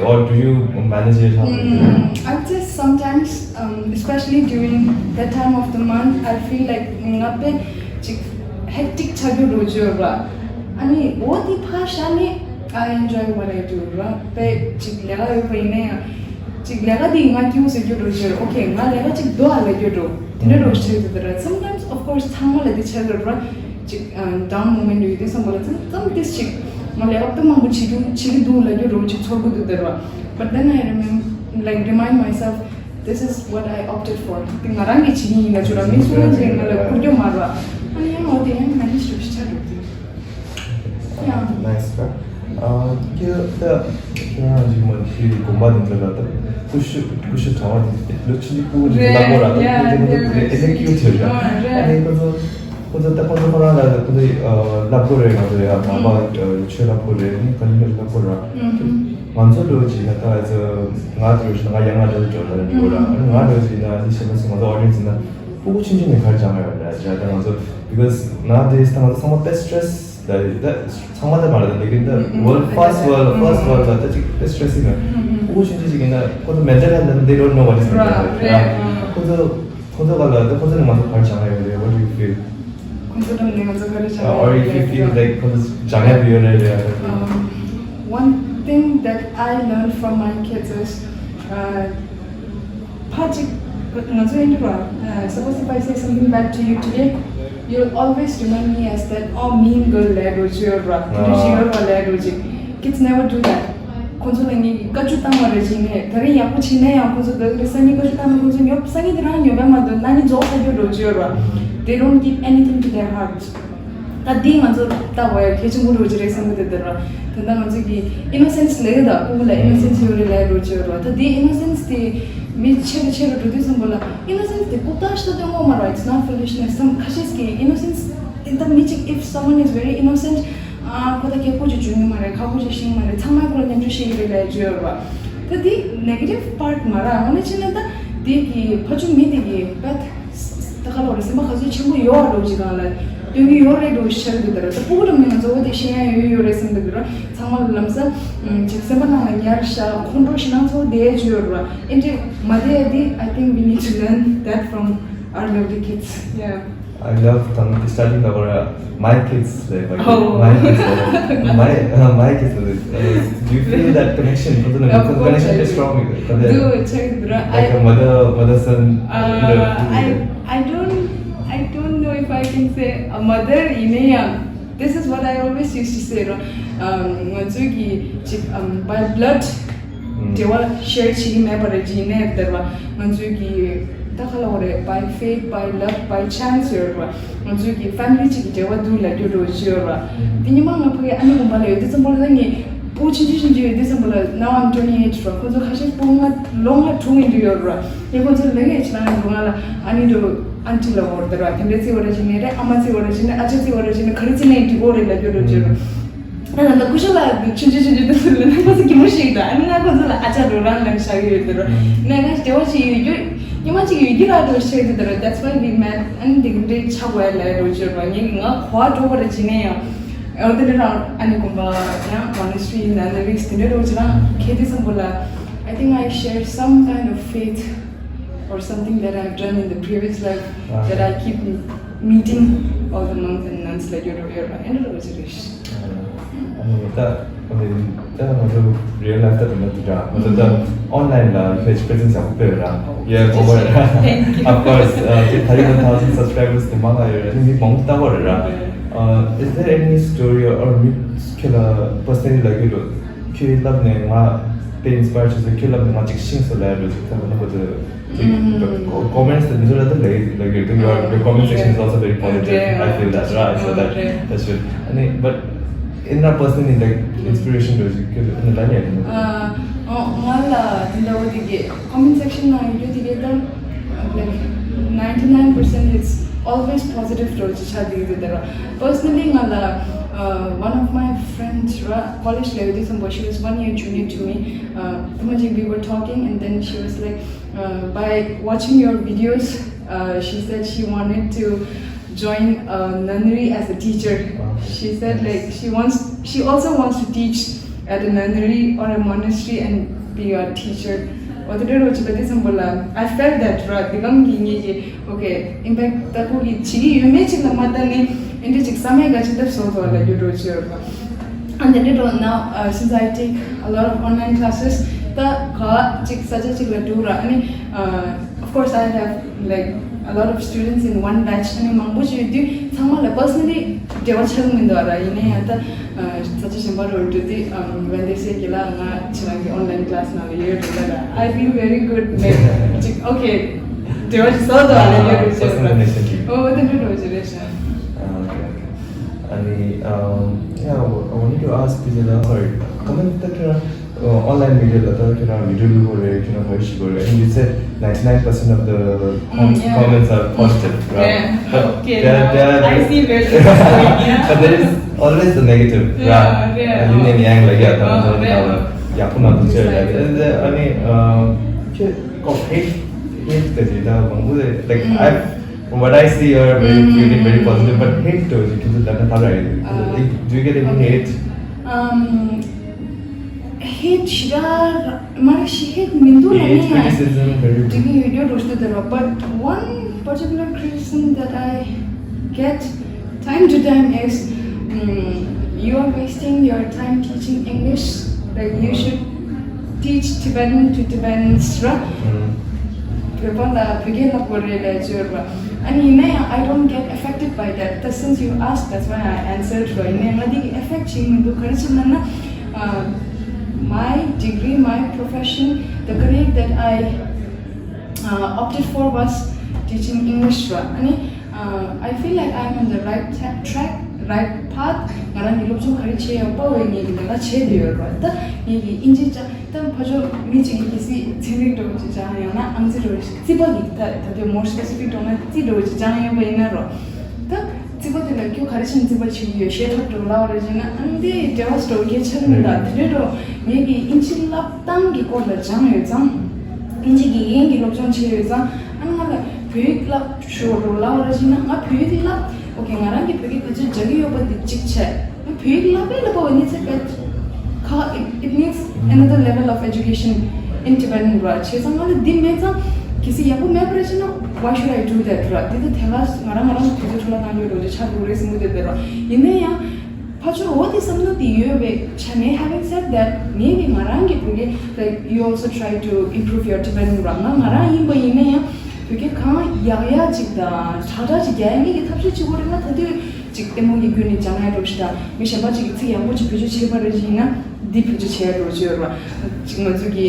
or do you manage it? How do you do it? Mm, I would say sometimes, um, especially during that time of the month, I feel like ང་དཔེ་ཅིག་hectic ཆགས་རྒྱུ་འདྲ་བོ་ཅིག་ཡོད་ར། ཨ་ནི་འོ་དེ་ཕར་བཞག་ནས་I enjoy what I do ར། དཔེ་ཅིག་ལས་ཀ་ཡོད་པ་ཡིན་ན་ཡང་། ཅིག་ལས་ཀ་དེ་ང་སྐྱིད་པོ་བཟོ་རྒྱུ་འདྲ་བོ་ཅིག་ཡོད་ར། Okay, ང་ལས་ཀ་ཅིག་ལྡོག་ཨ་ལབ་རྒྱུ་འདྲ་བོ་དེ་འདྲ་འདྲ་བོ་ཞིག་ཆགས་ཀྱི་འདུག་ད་ར། Sometimes, of course, ཚང་མ་ལ་དེ་ཆགས་ཀྱི་ཡོད་ར། ཅིག་ཨ་down moment ཡོད་དུས་ཙམ་པ་ལ་ཙམ་ཙམ་ཏིས་ཅིག་ང་ལས་ཀ་དཔེ་མང་པོ་བྱེད་རྒྱུ་བྱེད་ཀྱི་འདུག་ལབ་རྒྱུ་འདྲ་བོ་ཅིག་ཚོར་གྱི་འདུག་ད་ར། But then I remember, like, remind myself, this is what I opted for. དེ་ང་རང་གིས་བྱེད་ཀྱི་ཡིན་ལབ་རྒྱུ་ར། མི་སུ་རང་ཅིག་ང་ལ་བསྐུར་རྒྱུ་མ་རེད་བ། ཨ་ནི་ཡང་འོ་དེ་ཡང་manage བྱེད་ཤེས་བྱ་འགྲོ་གི་ཡ། Nice ཀ་ཨ་ཁྱེད་ད་ཁྱེད་རང་གི་མ་གི་དགོན་པ་དེ་ཚོ་ལ་ད་ཀུ་ཤུ་ཀུ་ཤུ་གྲྭ་པ་དེ་ལོ་ཆུང་ཆུང་ཀུ་ཤུ་དེ་ལབ་དགོས་ར། ད་རེད་ཡ། དེ་ཚོ་དེ་ཚོ་དེ་ཚོ་ཀིའུཊ་ཡོད་ར། ཨ་ནི་ཁོ་ཚོ་ཁོ་ཚོ་ད་ཁོ་ཚོ་ཁོ་རང་ལ་ཁོ་ཚོ་ལབ་དགོས་རེད། ང་ཚོ་ཡ་ནང་པ་ཆོས་ལབ་དགོས་རེད། ཨ་ནི་ག་ལེར་ལབ་དགོས་ར། ང་ཚོ་འགྲོ་བྱས་ན་ད་ང་ཚོ་ང་འགྲོ་བྱས་ན་ང་ཡང་ང་འགྲོ་འགྲོ་ལ་འགྲོ་ར། ཨ་ནི་ང་འགྲོ་བྱས་ན་ཨ་ནི་ཤེས་མ་སོང་། ང་ཚོ་audience ན་ཕྲུ་གུ་ཆུང་ཆུང་ནས་ག་རེ་སྦྱང་ཡོད་ར། ད་ང་ཚོ་because nowadays ད་ང་ཚོ་ཚང་མ་དཔེ་stress ད་ད་ཚང་མ་ད་མ་རེད། ད་ལེ་ཀིན་ད་world fast world fast world ལ་ད་ཅིག་དཔེ་stress ཡིན་ན་ཕྲུ་གུ་ཆུང་ཆུང་ཅིག་ཡིན་ན་ཁོ་ཚོ་mental health ལ་they don't know what is mental health ར། ཁོ་ཚོ་ཁོ་ཚོ་ག་ལ་ད་ཁོ་ཚོ་ནས་ང་ཚོ་ག་རེ་སྦྱང་ཡོད་རེད། What do you feel? ཁོ་ཚོ་ནས་ང་ཚོ་ག་རེ་སྦྱང་ཡོད་རེད། Or if you feel like ཁོ་ཚོ་སྦྱང་ཡག་ཡོད་རེད་རེད། Um, one thing that I learned from my kids is, uh, ཕ་གཅིག་ང་ཚོ་ཡིན་ར། Suppose if I say something bad to you today, you'll always remember me as that, oh, mean girl ལབ་འགྲོ་ཅིག་ཡོད་ར། དེ་འདྲ་ཞིག་ཡོད་ར་ལབ་འགྲོ་ཅིག Kids never do that. ཁོ་ཚོ་ལ་ངས་བཀའ་བཀྱོན་བཏང་བ་རེད་ཅིག་ནས་ད་རིང་ཡག་པོ་བྱས་ན་ཡང་ཁོ་ཚོ་ད་རེས་སང་ཉིན་བཀའ་བཀྱོན་བཏང་ན་ཁོ་ཚོ་ཉོབ་སང་ཉིན་དེ་རང་ཉོབ་ཡ་མ་གཏོགས་ན་ནི་རྫོགས་ས་རྒྱུ་འགྲོ་ཅིག་ཡོད་ར། They don't keep anything to their heart. ད་འདི་ང་ཚོ་ལྟ་བ་ཡ་གལ་ཆེན་པོ་འགྲོ་ཅིག་རེད་བསམ་གི་འདུག་དེ་ར། དེ་འདྲ་ང་ཚོ་གི་innocence ལས་ད་ཕྲུ་གུ་ལ་innocence ཡོད་རེད་ལབ་འགྲོ་ཅིག་ཡོད་ར། ད་འདི་innocence དེ་མི་ཆེ་རུ་ཆེ་རུ་འགྲོ་དུས་ཙམ་པོ་ལ་innocence དེ་ལྐུགས་རྟགས་ཤིག་ད་སྟོན་དགོས་མ་རེད། It's not foolishness. སམ་ཁ་ཤས་ཀྱི་innocence ད་མི་གཅིག if someone is very innocent, ཨ་ཁོ་ད་ཁེ་ཁོ་ཅིག་བྱུང་གི་མ་རེད། ཁ་ཁོ་ཅིག་ཤེས་ཀྱི་མ་རེད། ཚང་མ་ཁོ་ལ་ཉམས་ཆུང་བཤད་ཀྱི་རེད་ལབ་བརྗོད་ཡོད་རེད་བ། ད་འདི་negative part མ་རེད། འོ་ན་ཕྱིན་ན་ད་འདི་གི་ཕ་ཆུང་མི་འདི་གི་བད་ད་ཁ་ལོ་རེད། སེམས་པ་ག་ཚོད་ཆེན་པོ་ཡོད་རེད་ཅིག་གང་ལ་སྟོན་གྱི་ཡོད་རེད་འགྲོ་ཤར་གི་ད་རེད། ད་ཕྲུ་གུ་འདྲ་མི་ང་ཚོ་འོ་དེ་ཤེས་ཡ་ཡོད་ཡོད་རེད་བསམ་གི་ད་རེད། ཚང་མ་ལ་ལམ་སང་ཅིག་སེམས་པ་ནང་ལ་ཉར་བཞག་ཁོང་ཁྲོ་ཞེ་དྲག་ཚོར་བསྡད་བརྗོད་ཡོད་རེད་བ། ཨེ་འདྲ་མ་བསྡད་ཡ་འདི། I think we need to learn that from our lovely kids. Yeah. I love the starting of uh, my kids, like, like Oh. my kids, uh, my uh, my kids. Uh, do you feel that connection? Of course, connection I is do. strong. With, uh, Do check the like a mother, mother son. Uh, I I don't I don't know if I can say a mother in a young. This is what I always used to say. Um, ང་ཚོའི་གི་ཅིག um, by blood འབྲེལ་བ་ཤེར་བྱེད་ཀྱི་མེད་པ་རེད། ཇི་ནས་བསྡད་པ་ང་ཚོའི་གི་ད་ག་ལ་བ་རེད། by fate, by luck, by chance ཡོད་རེད་བ། ང་ཚོའི་གི་ཕེ་མི་ལི་གཅིག་གི་འབྲེལ་བ་འདུག་ལབ་རྒྱུ་འདྲ་བོ་ཅིག་ཡོད་རེད་བ། དེ་ཉི་མ་ང་ཕ་གི་ཨ་ནེ་དགོན་པ་ལ་ཡོད་དུས་ཙམ་པ་ལ་ད་ངས་ཕྲུ་གུ་ཆུང་ཆུང་ཆུང་ཆུང་ཡོད་དུས་ཙམ་པ་ལ། Now I'm twenty eight རེད་བ། ཁོ་ཚོ་ཁ་ཤས་ཕྲུ་གུ་ལྔ་ལོ་ལྔ་དྲུག་ཡིན་དུས་ཡོད་རེད་བ། ངས་ཁོ་ཚོ་ལ་ངས་ཁྱེད་རང་གི་སྒང་ལ་ཨ་ནེ་འདྲ་བོ་ཨན་ཊི་ལབ་ཡོད་རེད་བ། དེ་འདྲ་བརྩི་བ་རེད་ཅིག་ནས་རེད། ཨ་མ་བརྩི་བ་རེད་ཅིག་ནས་ཨ་ཅག་བརྩི་བ་རེད་ཅིག་ནས་ག་རེ་བརྩི་ནས་འགྲིག་གི་རེད་ལབ་རྒྱུ་འདྲ་བོ་ཅིག་ཡོད་རེད་བ། ད་ད་སྐུ་ཞབས་ལགས་ཆུང་ཆུང་ཆུང་ཆུང་དུ་སུ་ལ་ནང་པ་སུ་གི་མོ་ཞིག་དང་ཨ་ནི་ང་ཁོ་ཚོ་ལ་ཨ་ཅག་རོ་རང་ལབ་བཞག་གི་ཡོད་དེ་རོ། ནས་ང་ཞི་བ་ཞིག་ཡོད་རྒྱུ་ཉི་མ་གཅིག་ཡོད་རྒྱུ་ར་རོ་ཤེར་དེ་དེ་རོ། That's why we met. ཨ་ནི་དེ་གི་འདྲའི་ཆ་བ་ལ་རོ་ཅོ་རོ་ངས་ང་གོ་བ་འགྲོ་བ་ར་ཅི་ནས་ཡང་ཨོ་དེ་འདྲ་རང་ཨ་ནི་གོམ་པ་ཡང་monastery in the Nordics དེ་འདྲ་རོ་ཅི་རང་ཁེ་དེ་སམ་པོ་ལ། I think I share some kind of faith or something that I've done in the previous life that I keep meeting all the monks and nuns like you know here and it was rich. ཨ་ནི་ད་ཨ་ནི་ད་ང་ཚོ་real life ད་དེ་འདྲ་འདུག་ད་ང་ཚོ་ད་online ལ་page presence ཡག་པོ་སྤེལ་ར། Yeah, over. Thank you. Of course, uh, three thousand thousand subscribers དེ་མང་ང་ཡོད་ར། ཨ་ནི་མི་མང་པོ་ལྟ་བ་རེད་ར། Uh, is there any story or མི་ཁྱེད་ལ་personally like you ཁྱོད་ལབ་ནས་ང་དཔེ་inspire བྱས་སོང་། ཁྱོད་ལབ་ནས་ང་ཅིག་ཤེས་སོང་ལབ་ཡ་འདྲ་ཅིག་ད་ང་ཁོ་ཚོ་ཅིག་comments དེ་ཚོ་ལ་ད་ལབ་ལབ་ཡོད་དུས། Your your comment section is also very positive. I feel that, right? So that that's good. ཨ་ནི་but in our personally like inspiration འདྲ་ཅིག་ཁྱོད་ཨ་ནི་ལབ་ཡ་ཡོད་ན། ཨ་ང་ལ་དེ་འདྲ་བོ་དེ་གི་comment section ནང་ཡོད་དེ་གི་ད་like ninety nine percent it's always positive འདྲ་ཅིག་ཆགས་དེ་གི་དེ་ར། Personally ང་ལ uh, one of my friends ར་college ལ་ཡོད་དུས་ཙམ་པ she was one year junior to me. Uh, དེ་མ་ཅིག we were talking and then she was like, uh, by watching your videos, uh, she said she wanted to join a nunnery as a teacher. She said like she wants, she also wants to teach at a nunnery or a monastery and be a teacher. ཨོ་དེ་འདྲ་རོ་ཅིག་ད་དེ་ཙམ་པོ་ལ་I felt that ར། དེ་གམ་གི་ངེད་ཀྱི་okay, in fact ད་ཁོ་གི་བྱེད་ཀྱི་ཡོད་མེད་ཅིག་ལ་མ་ལྟ་ནས་ཨེ་འདྲ་ཅིག་བསམ་ཡས་ག་ཅིག་ལྟ་སོང་ཐོག་ལ་རྒྱུ་འགྲོ་ཆེ་བར་པ། And then it all now, uh, since I take a lot of online classes, ད་ག་ཅིག་ས་ཆ་ཅིག་ལ་འགྲོ་ར། ཨ་ནི་uh, of course I have like a lot of students in one batch. ཨ་ནི་མང་པོ་ཞིག་ཡོད་དུས་ཚང་མ་ལ་personally འབྲེལ་བ་ཆགས་མི་འདུག་ར། ཡིན་ན་ཡང་ད་ས་ཆ་གཞན་པ་རུ་འགྲོ་དུས་when they say གི་ལ་ང་ཁྱེད་རང་གི་online class ནང་ལ་ཡོད་རེད་ལ། I feel very good. Like ཅིག okay, འབྲེལ་བ་ཞིག་བཟོ་འདུག་ཨ་ལ་ཡོད་རེད་ཅེས་པ། ཨོ་དེ་འདྲ་འགྲོ་ཅི་རེད་ཤག་ཨ་ནི་yeah, I wanted to ask you, sorry, comment ད་ཁྱེད་རང་online media ལ་ད་ཁྱེད་རང་video བླུག་གི་རེད། ཁྱེད་རང་voice ཞིག་གི་རེད། And you said ninety nine percent of the comments are positive, right? But there, there, I see where this is going. Yeah, but there is always the negative, right? ཡིན་ནའི་ཡང་ལ་ཡ་ད་ང་ཚོ་ཡག་པོ་མ་འདུག་ཅེས་ལ། ཨ་ནི་ཁྱེད་ཀོ་hate hate ད་ཅི་ད་མང་པོ་like I, from what I see, you are very, feeling very positive, but hate ད་ཅི་ཁྱེད་ཚོ་ད་ན་ཕ་ར་ཡིན། Do you get any hate? Um, hate ཞེ་དྲག་མ་རེད་ཤི། hate མི་འདུག་ལ་ནི་ཡང་དེ་གི་ཡོད་རྒྱུ་རོ་ཤི་དེ་རོ། But one particular criticism that I get time to time is, mm, you are wasting your time teaching English. Like you should teach Tibetan to Tibetans ར། བོད་པ་ལ་བོད་སྐད་ལབ་དགོས་རེད་ལབ་བརྗོད་ར། ཨ་ནི་ཡིན་ན་ཡང་I don't get affected by that. But since you asked, that's why I answered ར། ཡིན་ན་ཡང་ང་འདི་གི་affect བྱེད་མི་འདུག་ག་རེ་བྱེད་ན་ན། Uh, my degree, my profession, the career that I uh, opted for was teaching English ར། ཨ་ནི uh, I feel like I'm on the right ta- track, right path. ང་རང་གི་སློབ་སྦྱོང་ག་རེ་བྱེད་ཡོད་པ་བས་ངས་ཀྱི་ལས་ཀ་བྱེད་བསྡད་ཡོད་ར། ད་ངས་ཀྱི་དབྱིན་ཇི་ཅང་ད་ཕ་ཕྱོགས་མི་གཅིག་གིས་གལ་སྲིད་ཚན་རིག་འདྲ་བོ་ཅིག་སྦྱང་ཡང་ན་ཨང་རྩིས་འདྲ་བོ་ཅིག་རྩིས་པ་གི་ད་ད་དུང་more specific འགྲོ་ན་རྩིས་འདྲ་བོ་ཅིག་སྦྱང་ཡོད་པ་ཡིན་ན་རོ། ད་རྩིས་པ་དེ་ལ་ཁྱོད་ག་རེ་བྱས་ནས་རྩིས་པ་བྱེད་ཀྱི་ཡོད་ཤེས་ཐབས་འགྲོ་ལབ་པ་རེད་བྱས་ན་ཨང་དེ་འབྲེལ་བ་འགྲོ་གལ་ཆེ་རུ་མི་འདུག་དེ་འདྲའི་འགྲོ་ངས་ཀྱི་དབྱིན་ཇི་བསླབ་སྟངས་ཀྱི་སྐོར་ལ་སྦྱང་ཡོད་ཙང་། དབྱིན་ཇི་གི་ཡིན་གྱི་སློབ་སྦྱོང་བྱས་ཡོད་ཙང་ཨ་ང་ལ་བོད་ཡིག་བསླབ་ཤོག་རོ་ལབ་པ་རེད་བྱས་ན་ང་བོད་ཡིག་བསླབ་okay ང་རང་གི་བོད་སྐད་ག་ཚོད་སྦྱང་གི་ཡོད་པ་དེ་གཅིག་བྱས། བོད་ཡིག་བསླབ་པའི་ལ་པོ་ནི་ཚེ་བེད་ཁ། It, it needs another level of education in Tibetan ར། བྱས་ཙང་ང་ལ་འདི་མེད་ཙང་གལ་སྲིད་ཡག་པོ་མེད་པ་རེད་ཅེ་ན། Why should I do that ར། འདི་ད་དེ་ག་ང་རང་ང་རང་དུས་ཚོད་འཕྲོ་བརླག་གཏང་རྒྱུ་རོ་ཅེ་ཆགས་འགྲོ་རེད་བསམ་གྱི་འདུག་དེ་ར། ཡིན་ན་ཡང་ཕར་ཕྱོགས་འོ་དེ་བསམ་བློ་དེ་ཡོད་པའི་ཆ་ནས། Having said that, ངས་ཀྱི་ང་རང་གི་བོད་སྐད་like you also try to improve your Tibetan ར། ང་ང་རང་ཡིན་པ་ཡིན་ན་ཡང་བོད་སྐད་གང་ཡག་ཡག་ཅིག་དང་དྲག་དྲག་ཅིག་རྒྱག་ཡ་ངས་ཀྱི་ཐབས་ཤེས་བྱེད་དགོས་རེད་ན། ད་དུས་ཅིག་ལྟད་མོ་གི་བརྒྱུད་ནས་སྦྱང་ཡ་འགྲོ་ཞིག་དང་མི་གཞན་པ་ཅིག་གིས་ཚིག་ཡག་པོ་ཅིག་བེད་སྤྱོད་བྱས་པ་རེད་ཅེ་ན་འདི་བེད་སྤྱོད་བྱས་འགྲོ་རྒྱུ་ཡོད་ར། ཅིག་ང་ཚོ་གི་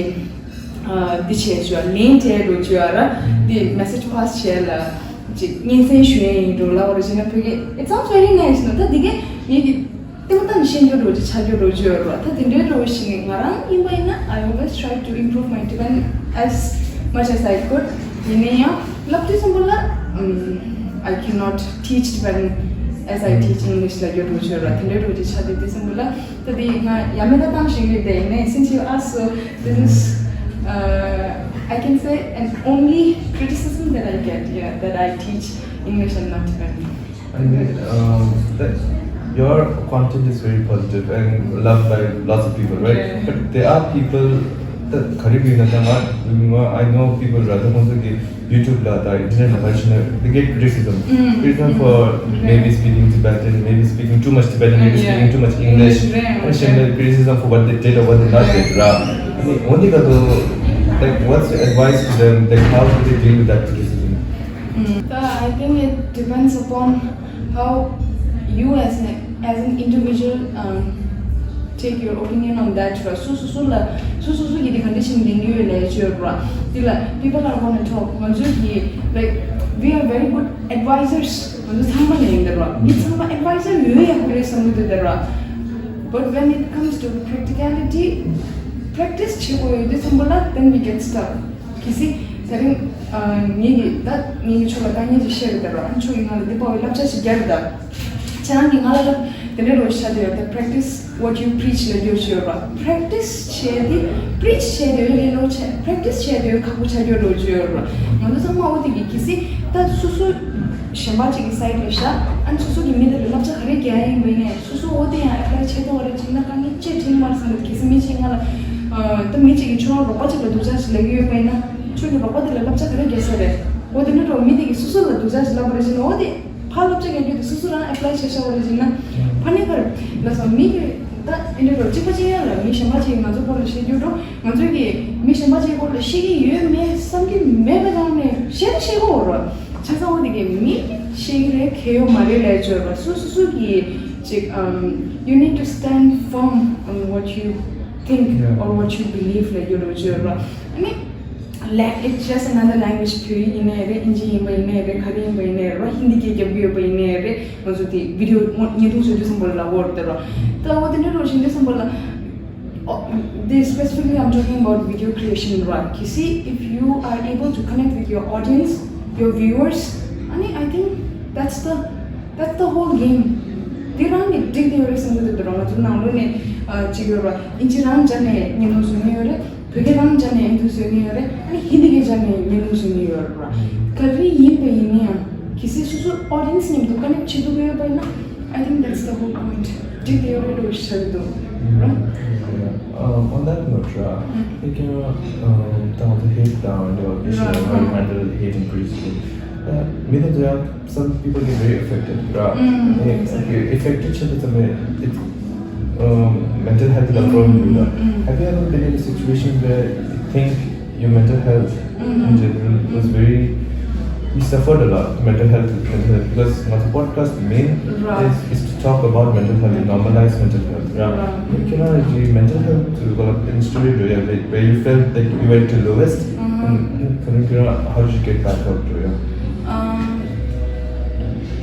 འདི་བྱས་བྱུང་བ་ལན་སྤྲད་འགྲོ་རྒྱུ་ཡོད་ར། འདི་message pass བྱས་ལ་ཅིག་སྙན་སེང་ཞུ་ཡ་ཡིན་འགྲོ་ལབ་པ་རེད་ཅེ་ན་བོད་སྐད། It sounds very nice ནོ། ད་འདི་གས་ངས་ཀྱི་ལྟད་མོ་ལྟ་ནས་ཤེས་འགྲོ་རྒྱུ་ཆགས་རྒྱུ་འགྲོ་རྒྱུ་ཡོད་ར། ད་དེ་འདྲའི་འགྲོ་བ་ཞིག་ནས་ང་རང་ཡིན་པ་ཡིན་ན། I always try to improve my Tibetan as much as I could. ཡིན་ན་ཡང་བསླབ་དུས་ཙམ་པ་ལ་um, I cannot teach Tibetan As I teach English ལབ་རྒྱུ་འདྲ་བོ་ཅིག་ཡོད་ར། དེ་འདྲའི་འདྲ་བོ་ཅིག་ཆགས་དུས་དེ་ཙམ་པ་ལ་ད་དེ་ང་ཡ་མེད་ད་བཏང་བཞིན་རེད་དེ། ཡིན་ནའི་since you asked, so this is, uh, I can say, an only criticism that I get, yeah, that I teach English and not Tibetan. I mean, um, that your content is very positive and loved by lots of people, right? Yeah. But there are people that, ག་རེ་ཡིན་ན་ད་ང་ང་I know people rather ཁོང་ཚོ་གི་YouTube ལ་དང་internet ལ་ཕར་ཕྱིན་ན they get criticism. Mm, criticism mm, for right, maybe speaking Tibetan, maybe speaking too much Tibetan, maybe, yeah, speaking too much English. English, right, and right, criticism for what they did or what they not did, right? I mean, འོ་འདི་ག་དུ, like, what's your advice to them? Like, how do they deal with that criticism? Mm. So I think it depends upon how you as an, as an individual, um, take your opinion on that, right? སོ་སོ་སོ་ལ་སོ་སོ་སོ་གི་དེ་ག་འདྲ་ཞིག་ལེན་ཡོད་ལས་བྱོས་ར། དེ་ལ་people are gonna talk. ང་ཚོ་གི, like, we are very good advisors. ང་ཚོ་ཚང་མ་ལ་ཡིན་ད་ར། མི་ཚང་མ་advisor ཡོད་ཡག་པོ་རེད་བསམ་གི་འདུག་ད་ར། But when it comes to practicality, practice བྱེད་དགོས་ཡོད་དུས་ཙམ་པ་ལ་then we get stuck. གལ་སྲིད་དེ་རིང་ཨ་ངེད་ཀྱིས་ད་ངེད་ཀྱིས་ཁྱོད་ལ་དཀའ་ངལ་ཅིག་བཤད་རེད་ད་ར། ཨ་ཁྱོད་ཀྱིས་ང་ལ་འདི་པ་བའི་བསླབ་བྱ་ཞིག་རྒྱག་རེད་ད། ཁྱེད་རང་གིས་ང་ལ་ད་དེ་འདྲའི་རོ་ཤ་དེ་ཡོད་ད། Practice what you preach ལབ་རྒྱུ་ཞིག་ཡོད་ར། Practice བྱས་ཏེ་preach བྱས་དེ་ཡོད་ལས་ལོ་ཆེ། Practice བྱས་དེ་ཡོད་ཁག་པོ་ཆགས་རྒྱུ་རོ་ཅིག་ཡོད་ར། ང་ཚོ་ཚང་མ་འོ་དེ་གི་གལ་སྲིད་ད་སོ་སོ་གཞན་པ་ཅིག་གི་side ལ་བཞག་ཨ་སོ་སོ་གི་མི་དེ་ལ་བསླབ་བྱ་ག་རེ་རྒྱག་ཡིན་པ་ཡིན་ནའི་སོ་སོ་འོ་དེ་ཡང་apply བྱེད་ཐུབ་པ་རེད་ཅིག་ན་དཀའ་ངལ་ཅི་འཕྲད་མ་རེད་བསམ་གི། གལ་སྲིད་མི་ཅིག་ང་ལ་ཨ་ད་མི་ཅིག་གིས་ཁྱོད་རང་རོགས་པ་ཅིག་ལ་སྡུག་ཅག་ཅིག་ལབ་ཀྱི་ཡོད་པ་ཡིན་ན་ཁྱོད་ཀྱི་རོགས་པ་དེ་ལ་བསླབ་བྱ་ག་རེ་རྒྱག་ས་རེད། འོ་དེ་འདྲ་འགྲོ་མི་དེ་གིས་སོ་སོ་ལ་སྡུག་ཅག་ཅིག་ལབ་པ་རེད་ཅིག་ན་འོ་དེ་ཕར་བསླབ་བྱ་རྒྱག་རྒྱུ་དེ་སོ་སོ་རང་apply བྱས་བཞག་པ་རེད་ཅིག་ན་ཕ་ནི་གར་ལ་སོང་མི་གི་ད་ཨེ་འདྲ་འགྲོ་གཅིག་པ་གཅིག་ཡང་ལ་མི་གཞན་པ་ཅིག་ང་ཚོ་སྐོར་ལ་བཤད་རྒྱུ་འགྲོ། ང་ཚོས་ཀྱིས་མི་གཞན་པ་ཅིག་སྐོར་ལ་ཤེས་ཀྱི་ཡོད་མེད་བསམ་གྱི་མེད་པ་ཙང་ནས་བཤད་ན་ཤེས་ཀྱི་ཡོད་རེད། བྱས་ཙང་འོ་དེ་གས་མི་ཤེས་ཀྱི་རེད་གལ་ཡོད་མ་རེད་ལབ་ཡོད་རེད། སོ་སོ་སོ་གིས་ཅིག um, you need to stand firm on what you think, yeah, or what you believe ལབ་ཡོད་རེད། ཨ་ནི་like it's just another language བོད་ཡིག་ཡིན་ནའི་རེད། ཨིན་ཇི་ཡིན་པ་ཡིན་ནའི་རེད། ག་རེ་ཡིན་པ་ཡིན་ནའི་རེད། ཧིན་དི་སྐད་རྒྱབ་ཀྱི་ཡོད་པ་ཡིན་ནའི་རེད། ང་ཚོ་དེ་video བརྙན་ཐུང་བཟོ་དུས་ཙམ་པ་ལ་ལབ་ཡོད་རེད་དེ་རེད། ད་འོ་དེ་འདྲ་རེད་བཞིན་དུས་ཙམ་པ་ལ Oh, this specifically, I'm talking about video creation, right? You see, if you are able to connect with your audience, your viewers, I mean, I think that's the that's the whole game. དེ་རང་གི་འགྲིག་བསྡད་ཡོད་རེད་བསམ་གྱི་འདུག་དེ་རང་ང་ཚོ་ནང་ལོགས་ནས་ཨ་ཅིག་ཡོད་ར། ཨིན་ཇི་རང་སྦྱར་ནས་བརྙན་ཐུང་བཟོ་མཁན་ཡོད་རེད། བོད་སྐད་རང་སྦྱར་ནས་བརྙན་ཐུང་བཟོ་མཁན་ཡོད་རེད། ཨ་ནི་ཧིན་དི་སྐད་སྦྱར་ནས་བརྙན་ཐུང་བཟོ་མཁན་ཡོད་ར། ག་རེ་ཡིན་པ་ཡིན་ན་ཡང་གལ་སྲིད་སོ་སོ་audience མཉམ་དུ་connect བྱེད་ཐུབ་ཀྱི་ཡོད་པ་ཡིན་ན། I think that's the whole point. འགྲིག་བསྡད་ཡོད་རེད་འགྲོ་ཞེས་བྱ་གི་འདུག་ར། Um, on that note, ར། ཨེ་ཀྱང་ཨམ་ད་ང་ཚོ་hate དང་འདྲ་བ་ཀྱི་ཞེས་པ་ར། Mental hate in Greece. ད་མི་དེ་ཚོ་ཡང་some people get very affected, ར། ཨེ་ཀྱང་affected བྱེད་དུས་ཙམ་པས་it's um, mental health ལ་problem འདུག་ད། Have you ever been in a situation where you think your mental health in general was very, you suffered a lot, mental health, mental health, because my podcast main is, is to talk about mental health and normalize mental health. Yeah. Can I mental health to go up in story to you, where, where you felt that you were at your lowest, and can you, can I, how did you get back up to you? Um,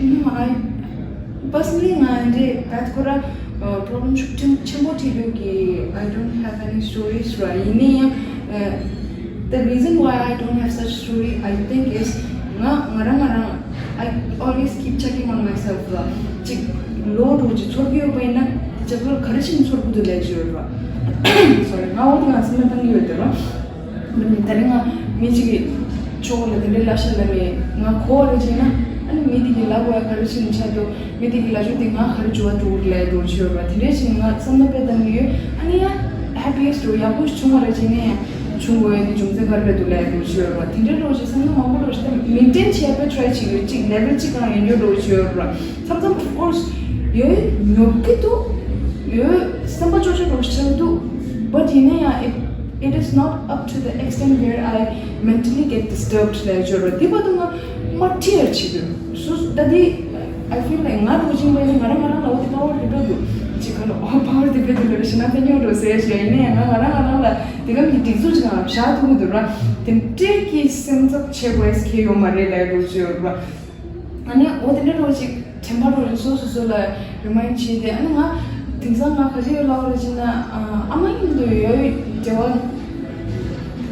no, I personally, ང་འདི་ད་ཁོ་ར་problem ཤུགས་ཆེན་ཆེན་པོ་འཕྲད་ཡོད་ཀྱི། I don't have any stories ར། ཡིན་ནའི་ཡང་the reason why I don't have such story, I think, is ང་ང་རང་ང་རང་I always keep checking on myself ར། ཅིག་ལོ་དྲུག་ཅིག་ཚོར་གྱི་ཡོད་པ་ཡིན་ན་དེ་ཅག་ལོ་ག་རེ་བྱས་ནས་ཚོར་དགོས་འདུག་ལས་བརྗོད་ར། Sorry, ང་འོ་དེ་ང་སེམས་ལ་བཏང་གི་ཡོད་དེ་ར། ད་རིང་ང་མི་གཅིག་གིས་ཕྱོགས་ལ་དེ་འདྲའི་བསླབ་བྱ་ལབ་ནས་ང་གོ་བ་རེ་བྱས་ན། ཨ་ནི་མི་དེ་གིས་ལབ་དགོས་ཡ་ག་རེ་བྱས་ནས་ཆགས་འདུག་མི་དེ་གིས་ལབ་རྒྱུ་དེ་ང་ག་རེ་འགྱུར་བ་འགྲོ་གི་རེད་ལབ་འགྲོ་བྱས་ཡོད་པ་དེ་འདྲའི་བྱས་ནས་ང་བསམ་བློ་དཔེ་བཏང་གི་ཡོད། ཨ་ནི་ཡ་happiest འགྲོ་ཡག་པོ་ཞིག་བྱུང་བ་རེ་བྱས་ནས་ཡང་བྱུང་དགོས་ཡ་དེ་རྒྱུ་མཚན་ག་རེ་རེད་འདུག་ལབ་འགྲོ་བྱས་ཡོད་པ་དེ་འདྲའི་འགྲོ་བྱས་བསམ་བློ་མང་པོ་འགྲོ་བྱས་ད་maintain བྱེད་ཡ་དཔེ་try བྱེད་ཀྱི་ཡོད། གཅིག་level གཅིག་སྒང་ཡོད་འགྲོ་བྱས་ཡོད་པ། མཚམས་མཚམས་of course ཡོད་ཉོབ་ཀྱི་འདུག་ཡོད་སེམས་པ་སྐྱོ་སྐྱོ་འདྲ་བོ་ཞིག་ཆགས་ཀྱི་འདུག But ཡིན་ན་ཡང་it, it is not up to the extent where I mentally get disturbed ལབ་ཡ་ཅིག་ཡོད་རེད། དེ་བར་དུ་ང་མ་ཁྲིད་ཡ་བྱེད་ཀྱི་ཡོད། སོ་སོ་ད་དེ་I feel like ང་འདྲ་བོ་ཅིག་ཡིན་པ་ཡིན་ན་ང་རང་ང་རང་ལ་འོ་དེ་power དེ་འདྲ་འདུག་ཅིག་ག་ལ་འོ་power དེ་འདྲ་འདུག་ལབ་རེད་ཞེ་ན་ཕན་ཉོ་འགྲོ་ཟེར་ཞེ་ཡིན་ན་ཡང་ང་ང་རང་ང་རང་ལ་དེ་ག་མི་སྒྲིག་འཛུགས་ཅིག་ང་བཞག་ཐུབ་ཀྱི་འདུག་ར། དེ་འདྲའི་གི་སེམས་འཚབ་བྱེད་དགོས་ཡ་གལ་ཡོད་མ་རེད་ལབ་ཡ་འདྲ་བོ་ཅིག་ཡོད་རེད་པ། ཨ་ནི་འོ་དེ་འདྲ་འདྲ་བོ་ཅིག་དྲན་པ་འདྲ་བོ་ཅིག་སོ་སོ་སོ་ལ་remind བྱས་ཏེ། ཨ་ནི་ང་དེང་སང་ང་ག་ཅི་ཡོད་ལབ་པ་རེད་ཅེ་ན། ཨ་ཨ་མ་མཉམ་དུ་ཡོད་འབྲེལ་བ།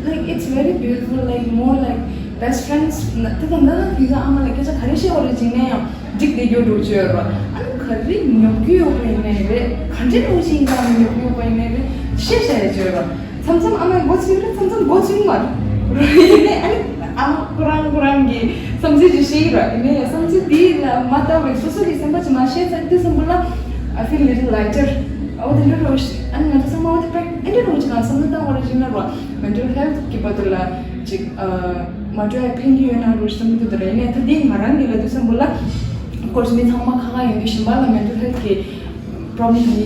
Like, it's very beautiful, like, more like best friends ད་ད་ད་ད་དེ་ཚོ་ཨ་མ་ལ་སྐད་ཆ་ག་རེ་བཤད་པ་རེད་བྱས་ན་ཡང་འགྲིག་བསྡད་རྒྱུ་འགྲོ་བྱོས་ར། ཨ་ནི་ག་རེ་ཉོབ་རྒྱུ་ཡོད་པ་ཡིན་ནའི་རེད། ག་འདྲའི་འགྲོ་བྱེད་ཡིན་ན་ཉོབ་རྒྱུ་ཡོད་པ་ཡིན་ནའི་རེད། བཤད་བཤད་ཡ་བྱོས་ར། མཚམས་མཚམས་ཨ་མའི་མགོ་ཚོས་རེད། མཚམས་མཚམས་མགོ་ཚོས་མ་རེད། ཡིན་ནའི་ཨ་ནི་ཨ་མ་ཁོ་རང་ཁོ་རང་གི་བསམ་ཚུལ་ཅིག་བཤད་ཀྱི་ར། ཡིན་ནའི་བསམ་ཚུལ་དེ་ལ་མ་ལྟ་བའི་སོ་སོ་གི་སེམས་པ་ཅིག་མ་བཤད་ཚར་དུས་ཙམ་པ་ལ། I feel little lighter. ཨ་འོ་དེ་འདྲ་རོ་ཞིག་ཨ་ནི་ང་ཚོ་ཚང་མ་འོ་དེ་པྲེག་ཨེ་འདྲ་རོ་ཅིག་ང་བསམ་བློ་བཏང་བ་རེད་བྱས་ན་རོ། mental health གི་བར་དུ་ལ་ཅིག་མ་འགྲོ་ཡ་ཕན་གྱི་ཡོད་ན་རོ་ཞིག་བསམ་གྱི་འདུག་ད་ར། ཡིན་ནའི་ད་དེ་ང་རང་གི་ལ་དུས་ཙམ་པ་ལ། of course མི་ཚང་མ་ཁ་ཁ་ཡོང་དུས་གཞན་པ་ལ་mental health གི་problem དེ་ནི་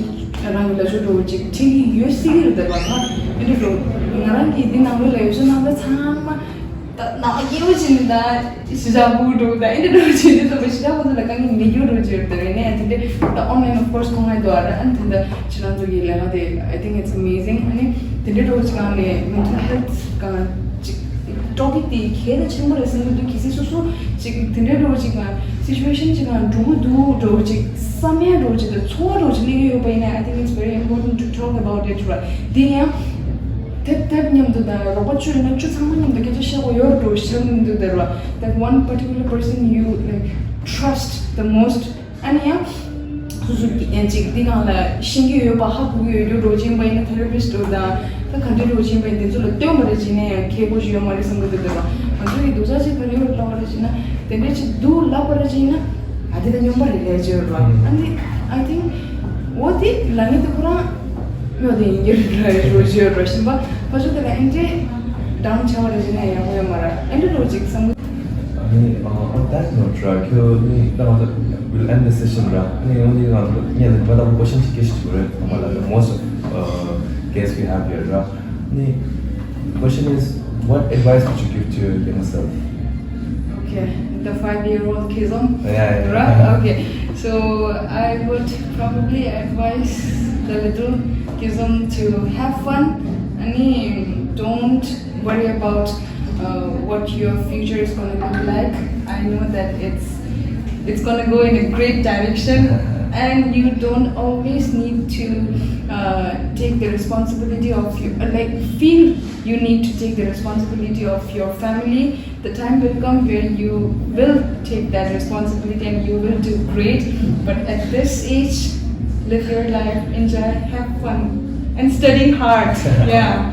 རང་གི་ལ་ཆོས་འགྲོ་བོ་ཅིག་ཁྲིད་ཀྱི་ཡོད་སྲིད་ཀྱི་རེད། ད་བ་ཁ་ཨེ་འདྲ་འགྲོ། ང་རང་གི་འདི་ནང་ལོགས་ལ་ཡོད་ཚོད་ནང་ལ་ཚང་མ་ད་ནང་སྐྱེ་བོ་ཅིག་ནི་ད་ཞི་བྱ་བུ་འགྲོ་ད་ཨེ་འདྲ་འགྲོ་བྱེད་དུས་ཙམ་པ་ཞི་བྱ་བུ་ཚོ་ལ་དཀའ་ངལ་མེད་རྒྱུ་འགྲོ་བྱེད་ད་རེད་ནས་དེ་འདྲ་ད་online of course ཁོང་ང་འདུག་ཨ་ར། ཨ་ནི་དེ་འདྲ་ཁྱེད་རང་ཚོ་གི་ལས་ཀ་དེ་I think it's amazing. ཨ་ནི་དེ་འདྲ་འགྲོ་ཅིག་ནང་ནས་mental health གང་ཅིག་ཊོ་པིག་དེ་གལ་ཆེན་པོ་རེད་བསམ་གྱི་འདུག་གལ་སྲིད་སོ་སོ་ཅིག་དེ་འདྲའི་འགྲོ་ཅིག་ན་situation ཅིག་ན་འགྲོ་གི་འདུག་འགྲོ་ཅིག་བསམ་ཡ་འགྲོ་ཅིག་དང་ཚོར་བ་འགྲོ་ཅིག་སླེབས་ཡོད་པ་ཡིན་ན། I think it's very important to talk about it. ར་དེ་ཡང་དེབ་དེབ་མཉམ་དུ་དང་རོགས་པ་བཅུ་ཡོད་ན་བཅུ་ཚང་མ་མཉམ་དུ་སྐད་ཆ་བཤད་དགོས་ཡོད་འགྲོ་ཞིག་མི་འདུག་དེ་ར། That one particular person you like trust the most. ཨ་ནི་ཡང་སོ་སོ་གི་ཡང་ཅིག་འདི་སྒང་ལ་ཤེས་ཀྱི་ཡོད་པ་ཧ་གོ་གི་ཡོད་རྒྱུ་འགྲོ་ཅིག་ཡིན་པ་ཡིན་ན་therapist འགྲོ་དང་ད་ག་འདྲའི་འགྲོ་ཅིག་ཡིན་པ་ཡིན་དེ་ཚོ་ལ་སྟོན་པ་རེ་བྱས་ན་ཡང་ཁེ་པོ་ཞིག་ཡོད་མ་རེད་བསམ་གི་འདུག་དེ་ལ་ང་ཚོ་ཡི་སྡུག་ཅག་ཅིག་ག་རེ་ཡོད་ལབ་པ་རེ་བྱས་ན་དེ་འདྲའི་ཅིག་སྡུག་ལབ་པ་རེ་བྱས་ན་ཨ་དེ་ད་སྨྱོན་པ་རེད་ལས་བྱས་ཡོད་ར། ཨ་ནི་I think འོ་དེ་ལ་ངེས་དེ་ཁོ་རང་སྨྱོ་དེ་ཡིན་གྱི་རེད་ར་འགྲོ་བྱས་ཡོད་ར། ཞིམ་པ་ཕ་ཆོ་དེ་ལ་ཨེ་འདྲའི་down ཆགས་པ་རེ་བྱས་ན་ཡག་པོ་ཡོད་མ་ར། ཨེ་འདྲ་འགྲོ་ཅིག་བསམ་གི། ཨ་ནི། uh, on that note ར། ཁྱོད་ནི་ད་ང་ཚོ་we'll end the session ར། ཨ་ནི་འོ་ནི་ང་ཚོ་ངས་ནི་མ་ལྟ་བུ་question ཞིག་སྐད་ཞིག་བྱུང་རེད། ད་མ་ལ་most of uh, guests we have here ར། ཨ་ནི། Question is, what advice would you give to your younger self? Okay, the five year old Kizom. Yeah, yeah. Right? Okay. So I would probably advise the little Kizom to have fun. I mean, don't worry about uh, what your future is going to look like. I know that it's it's going to go in a great direction, and you don't always need to uh, take the responsibility of your, like, feel you need to take the responsibility of your family. The time will come where you will take that responsibility and you will do great. But at this age, live your life, enjoy, have fun, and study hard. Yeah.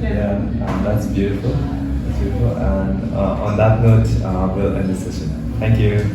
Yeah, um, that's beautiful. That's beautiful. And uh, on that note, uh, we'll end the session. Thank you.